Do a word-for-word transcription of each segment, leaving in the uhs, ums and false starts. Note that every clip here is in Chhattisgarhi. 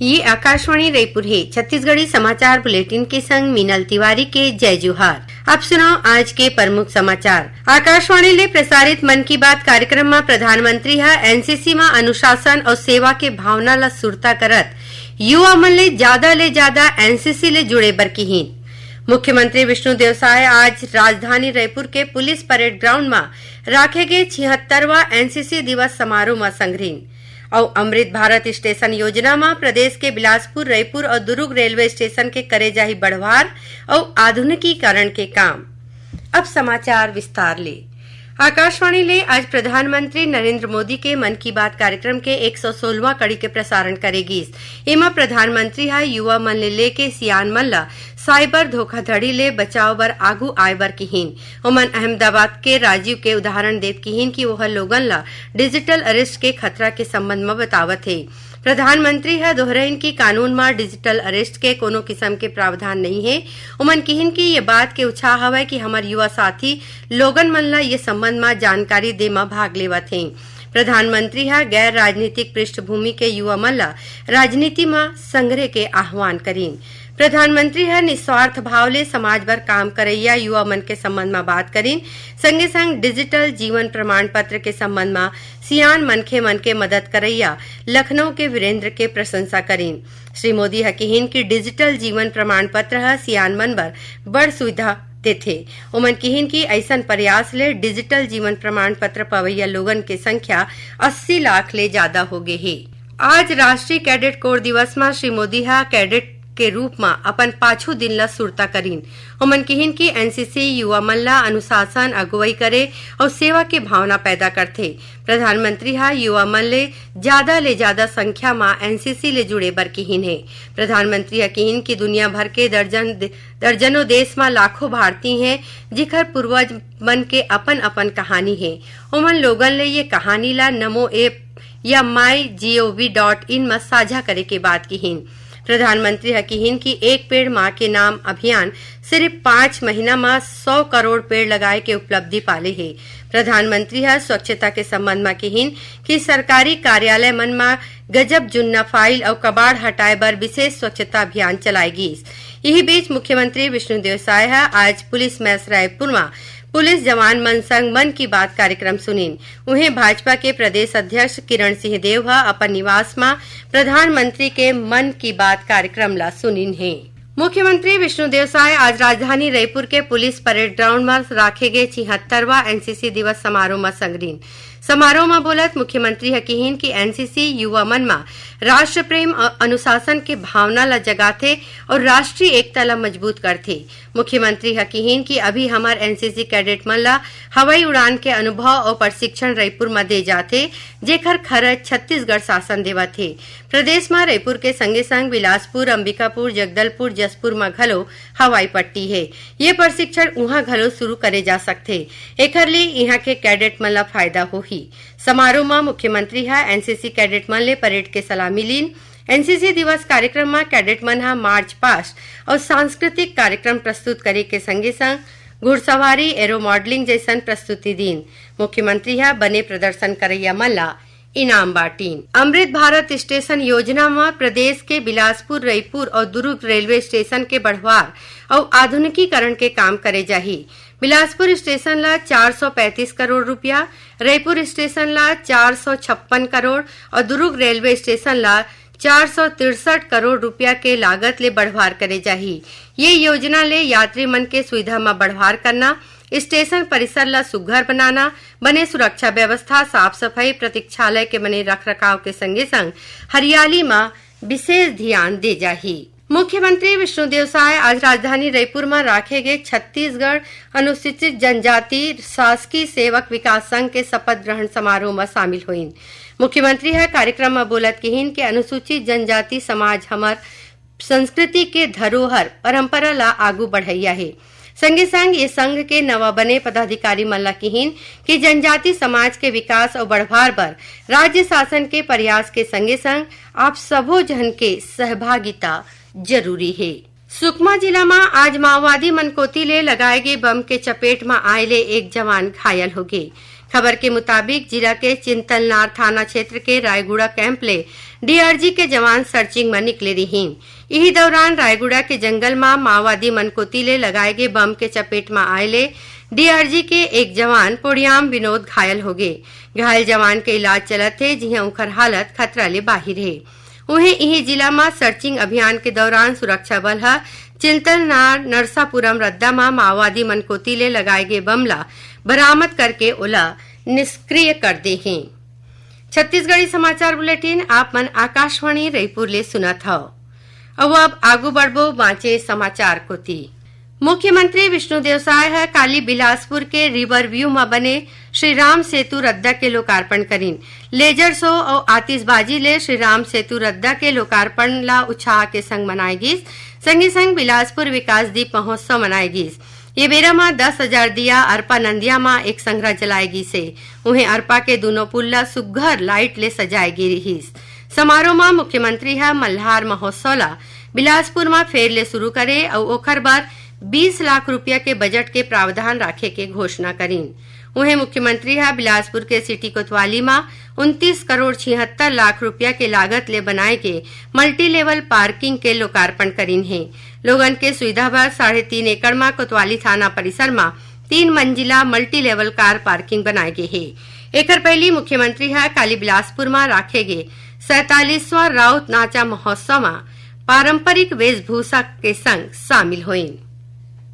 ये आकाशवाणी रायपुर हे। छत्तीसगढ़ी समाचार बुलेटिन के संग मीनल तिवारी के जय जोहार। अब सुनव आज के प्रमुख समाचार। आकाशवाणी ले प्रसारित मन की बात कार्यक्रम म प्रधानमंत्री ह एनसीसी म अनुशासन अउ सेवा के भावना ल सुरता करत युवा मन ले जादा ले जादा एनसीसी ले जुड़े बर किहीन। मुख्यमंत्री विष्णुदेव साय आज राजधानी रायपुर के पुलिस परेड ग्राउंड म राखे गे छिहत्तरवां एनसीसी दिवस समारोह म संघरिन। अउ अमृत भारत स्टेशन योजना म प्रदेश के बिलासपुर, रईपुर अउ दुरूग रेलवे स्टेशन के करे जाही बढ़वार अउ आधुनिकीकरण के काम। अब समाचार विस्तार ले। आकाशवाणी ले आज प्रधानमंत्री नरेंद्र मोदी के मन की बात कार्यक्रम के एक सौ सोलहवां कड़ी के प्रसारण करे गीस। एमा प्रधानमंत्री ह युवा मन ले लेके सियान मन ल साइबर धोखाधड़ी ले बचाव बर आगू आय बर किहीन। ओमन अहमदाबाद के राजीव के उदाहरण देत किहीन कि ओह लोगन ल डिजिटल अरेस्ट के खतरा के संबंध म बतावत हे। प्रधानमंत्री ह दोहरइन कि कानून म डिजिटल अरेस्ट के कोनो किसम के प्रावधान नइ हे। ओमन किहीन कि ये बात के उछाह हवय कि हमर युवा साथी लोगन मन ल ये संबंध म जानकारी दे म भाग लेवत हें। प्रधानमंत्री ह गैर राजनीतिक पृष्ठभूमि के युवा मन ल राजनीति म संघरे के आह्वान करिन। प्रधानमंत्री ह निस्वार्थ भाव ले समाज बर काम करइया युवा मन के संबंध म बात करिन, संगे संग डिजिटल जीवन प्रमाण पत्र के संबंध म सियान मनखे मन के मदद करइया लखनऊ के वीरेंद्र के प्रशंसा करिन। श्री मोदी ह किहीन कि डिजिटल जीवन प्रमाण पत्र ह सियान मन बर बड़ सुविधा देथे। ओमन किहीन कि अइसन प्रयास ले डिजिटल जीवन प्रमाण पत्र पवइया लोगन के संख्या अस्सी लाख ले जादा हो गे हे। आज राष्ट्रीय कैडेट कोर दिवस म श्री मोदी ह कैडेट के रूप म अपन पाछू दिन ल सुरता करिन। ओमन किहीन कि एनसीसी युवा मन ल अनुशासन, अगुवई करे अउ सेवा के भावना पैदा करथे। प्रधानमंत्री ह युवा मन ले जादा ले जादा संख्या म एनसीसी ले जुड़े बर किहीन हे। प्रधानमंत्री ह किहीन कि दुनिया भर के दर्जन दर्जनों देश म लाखों भारतीय हें, जिखर पूर्वज मन के अपन-अपन कहानी हे। ओमन लोगन ले ये कहानी ला नमो ऐप या माई जीओवी डॉट इन म साझा करे के बात किहीन। प्रधानमंत्री ह किहीन कि एक पेड़ मां के नाम अभियान सिरिफ पांच महीना म सौ करोड़ पेड़ लगाए के उपलब्धि पाले हे। प्रधानमंत्री ह स्वच्छता के संबंध म किहीन कि सरकारी कार्यालय मन म गजब जुन्ना फाइल अउ कबाड़ हटाए बर विशेष स्वच्छता अभियान चलाए गीस। इही बीच मुख्यमंत्री विष्णुदेव साय ह आज पुलिस मैस रायपुर म पुलिस जवान मन संग मन की बात कार्यक्रम सुनिन। उहें, भाजपा के प्रदेश अध्यक्ष किरण सिंह देव ह अपन निवास म प्रधानमंत्री के मन की बात कार्यक्रम ला सुनिन हे। मुख्यमंत्री विष्णुदेव साय आज राजधानी रायपुर के पुलिस परेड ग्राउंड म राखे गे छिहत्तरवां एनसीसी दिवस समारोह म संगरिन। समारोह म बोलत मुख्यमंत्री ह किहीन कि एनसीसी युवा मन म राष्ट्र प्रेम, अ-, अनुशासन के भावना ल जगाथे अउ राष्ट्रीय एकता ल मजबूत करथे। मुख्यमंत्री ह किहीन कि अभी हमर एनसीसी कैडेट मन ल हवाई उड़ान के अनुभव अउ प्रशिक्षण रईपुर म दे जाथे, जेखर खरच छत्तीसगढ़ शासन देवत हे। प्रदेश म रईपुर के संगे-संग बिलासपुर, अंबिकापुर, जगदलपुर, जशपुर म घलो हवाई पट्टी हे। ये प्रशिक्षण उहां घलो शुरू करे जा सकथे। एखर ले इहां के कैडेट मन ल फायदा होही। समारोह म मुख्यमंत्री ह एनसीसी कैडेट मन ले परेड के सलामी लीन। एनसीसी दिवस कार्यक्रम म कैडेट मन ह मार्च पास्ट अउ सांस्कृतिक कार्यक्रम प्रस्तुत करे के संगे-संग घुड़सवारी, एरो मॉडलिंग जइसन प्रस्तुति दीन। मुख्यमंत्री ह बने प्रदर्शन करइया मन ला इनाम बांटिन। अमृत भारत स्टेशन योजना म प्रदेश के बिलासपुर, रईपुर अउ दुरूग रेलवे स्टेशन के बढ़वार अउ आधुनिकीकरण के काम करे जाही। बिलासपुर स्टेशन ला चार सौ पैंतीस करोड़ रुपया, रईपुर स्टेशन ला चार सौ छप्पन करोड़ अउ दुरूग रेलवे स्टेशन ला चार सौ तिरसठ करोड़ रुपया के लागत ले बढ़वार करे जाही। ये योजना ले यात्री मन के सुविधा म बढ़वार करना, स्टेशन परिसर ला सुघ्घर बनाना, बने सुरक्षा व्यवस्था, साफ सफाई, प्रतीक्षालय के बने रखरखाव के संगे संग हरियाली म विशेष ध्यान दे जाही। मुख्यमंत्री विष्णुदेव साय आज राजधानी रईपुर म राखे गे छत्तीसगढ़ अनुसूचित जनजाति शासकीय सेवक विकास संघ के शपथ ग्रहण समारोह म शामिल होइन। मुख्यमंत्री ह कार्यक्रम म बोलत किहीन कि अनुसूचित जनजाति समाज हमर संस्कृति के धरोहर परंपरा ला आगू बढ़इया हे। संगे संग ये संघ के नवा बने पदाधिकारी मन ला किहीन कि जनजाति समाज के विकास अउ बढ़वार बर राज्य शासन के प्रयास के संगे संग आप सबो झन के सहभागिता जरूरी हे। सुकमा जिला म आज माओवादी मन कोति ले लगाए गे बम के चपेट म आए ले एक जवान घायल होगे। खबर के मुताबिक, जिला के चिंतलनार थाना क्षेत्र के रायगुड़ा कैंप ले डीआरजी के जवान सर्चिंग म निकले रिहीन। इही दौरान रायगुड़ा के जंगल म माओवादी मन कोति ले लगाए गे बम के चपेट म आए ले डीआरजी के एक जवान पोड़ियाम विनोद घायल होगे। घायल जवान के इलाज चलत हे, जिहां उंखर हालत खतरा ले बाहिर हे। उहें, इही जिला म सर्चिंग अभियान के दौरान सुरक्षा बल ह चिंतलनार नरसापुरम रद्दा म माओवादी मन कोति ले लगाए गे बम ला बरामद करके ओला निष्क्रिय कर दे हे। छत्तीसगढ़ी समाचार बुलेटिन आप मन आकाशवाणी रईपुर ले सुनत हव। अउ अब आगू बढ़बो बांचे समाचार कोति। मुख्यमंत्री विष्णुदेव साय ह काली बिलासपुर के रिवर व्यू म बने श्री राम सेतु रद्दा के लोकार्पण करिन। लेजर शो अउ आतिशबाजी ले श्री राम सेतु रद्दा के लोकार्पण ला उत्साह के संग मनाए गिस। संगे संग बिलासपुर विकास दीप महोत्सव मनाए गिस। ये बेरा म दस हजार दिया अरपा नंदिया म एक संघरा जलाए गिस हे। उहें, अरपा के दूनों पुल ला सुग्घर लाइट ले सजाए गे रिहिस। समारोह म मुख्यमंत्री ह मल्हार महोत्सव ला बिलासपुर म फेर ले शुरू करे अउ ओखर बर बीस लाख रुपया के बजट के प्रावधान राखे के घोषणा करिन। उहें, मुख्यमंत्री ह बिलासपुर के सिटी कोतवाली म उनतीस करोड़ छिहत्तर लाख रुपया के लागत ले बनाए गे मल्टी लेवल पार्किंग के लोकार्पण करिन हे। लोगन के सुविधा बर साढ़े तीन एकड़ म कोतवाली थाना परिसर म तीन मंजिला मल्टी लेवल कार पार्किंग बनाए गे हे। एखर पहिली मुख्यमंत्री ह काली बिलासपुर म राखे गे सैंतालीसवां राउत नाचा महोत्सव म पारंपरिक वेशभूषा के संग शामिल होइन।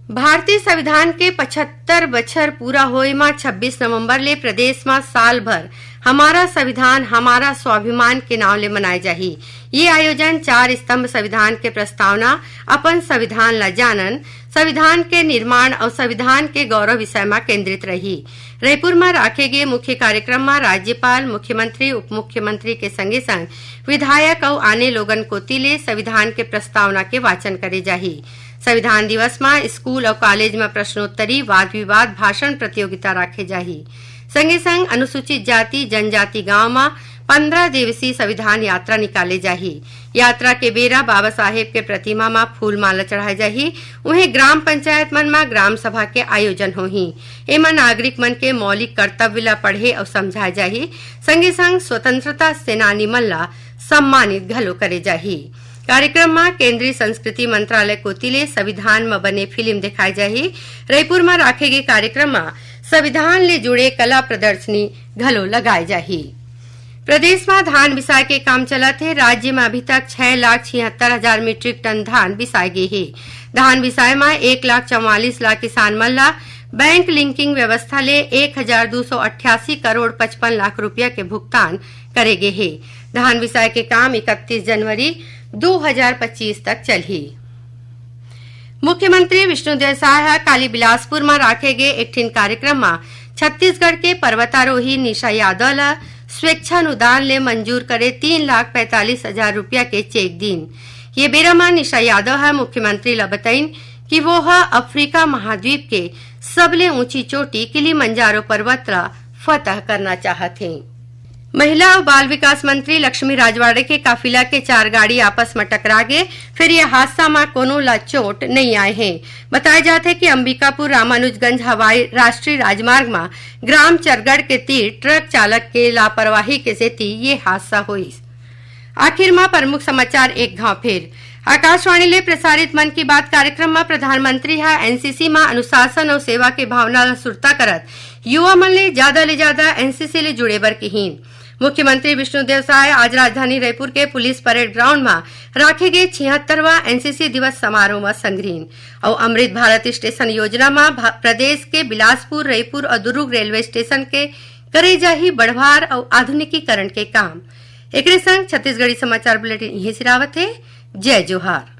भारतीय संविधान के पचहत्तर बछर पूरा होए म छब्बीस नवंबर ले प्रदेश म साल भर हमारा संविधान, हमारा स्वाभिमान के नाव ले मनाए जाही। ये आयोजन चार स्तंभ संविधान के प्रस्तावना, अपन संविधान ला जानन, संविधान के निर्माण अउ संविधान के गौरव विषय म केंद्रित रही। रईपुर म राखे गे मुख्य कार्यक्रम म राज्यपाल, मुख्यमंत्री, उप मुख्यमंत्री के संगे संग विधायक अउ आने लोगन कोति ले संविधान के प्रस्तावना के वाचन करे जाही। संविधान दिवस म स्कूल अउ कॉलेज म प्रश्नोत्तरी, वाद विवाद, भाषण प्रतियोगिता राखे जाही। संगे संग अनुसूचित जाति जनजाति गांव म पंद्रह दिवसीय संविधान यात्रा निकाले जाही। यात्रा के बेरा बाबा साहेब के प्रतिमा म फूल माला चढ़ाए जाही। उहें, ग्राम पंचायत मन म ग्राम सभा के आयोजन होही। एमा नागरिक मन के मौलिक कर्तव्य ला पढ़े अउ समझाए जाही। संगे संग स्वतंत्रता सेनानी मन ला सम्मानित घलो करे जाही। कार्यक्रम म केंद्रीय संस्कृति मंत्रालय कोति ले संविधान म बने फिल्म दिखाए जाही। रईपुर म राखे गे कार्यक्रम म संविधान ले जुड़े कला प्रदर्शनी घलो लगाए जाही। प्रदेश म धान बिसाए के काम चलत हे। राज्य म अभी तक छह लाख छिहत्तर हजार मीट्रिक टन धान बिसाए गे हे। धान बिसाए म एक लाख चौवालीस लाख किसान मन ला बैंक लिंकिंग व्यवस्था ले एक हजार दू सौ अट्ठासी करोड़ पचपन लाख रुपया के भुगतान करे गे हे। धान बिसाए के काम इकतीस जनवरी दू हजार पच्चीस तक चलही। मुख्यमंत्री विष्णुदेव साय ह काली बिलासपुर म राखे गे एक ठिन कार्यक्रम म छत्तीसगढ़ के पर्वतारोही निशा यादव ल स्वेच्छानुदान ले मंजूर करे तीन लाख पैंतालीस हजार रुपया के चेक दीन। ये बेरा म निशा यादव ह मुख्यमंत्री ल बतईन कि वो ह अफ्रीका महाद्वीप के सबले ऊंची चोटी किलिमंजारो पर्वत ल फतह करना चाहत हे। महिला अउ बाल विकास मंत्री लक्ष्मी राजवाड़े के काफिला के चार गाड़ी आपस म टकरा गे, फेर ये हादसा म कोनो ला चोट नइ आए हे। बताए जात हे कि अंबिकापुर रामानुजगंज हवाई राष्ट्रीय राजमार्ग म ग्राम चरगढ़ के तीर ट्रक चालक के लापरवाही के सेती ये हादसा होइस। आखिर म प्रमुख समाचार एक घाव फेर। आकाशवाणी ले प्रसारित मन की बात कार्यक्रम म प्रधानमंत्री ह एनसीसी म अनुशासन अउ सेवा के भावना ल सुरता करत युवा मन ले जादा ले जादा एनसीसी ले जुड़े बर किहीन। मुख्यमंत्री विष्णुदेव साय आज राजधानी रायपुर के पुलिस परेड ग्राउंड म राखे गे छिहत्तरवां एनसीसी दिवस समारोह म संगरीन अउ अमृत भारत स्टेशन योजना म भा-, प्रदेश के बिलासपुर, रायपुर अउ दुर्ग रेलवे स्टेशन के करे जाही बढ़वार अउ आधुनिकीकरण के काम। एकरे संग छत्तीसगढ़ी समाचार बुलेटिन इहें सिरावत हे। जय जोहार।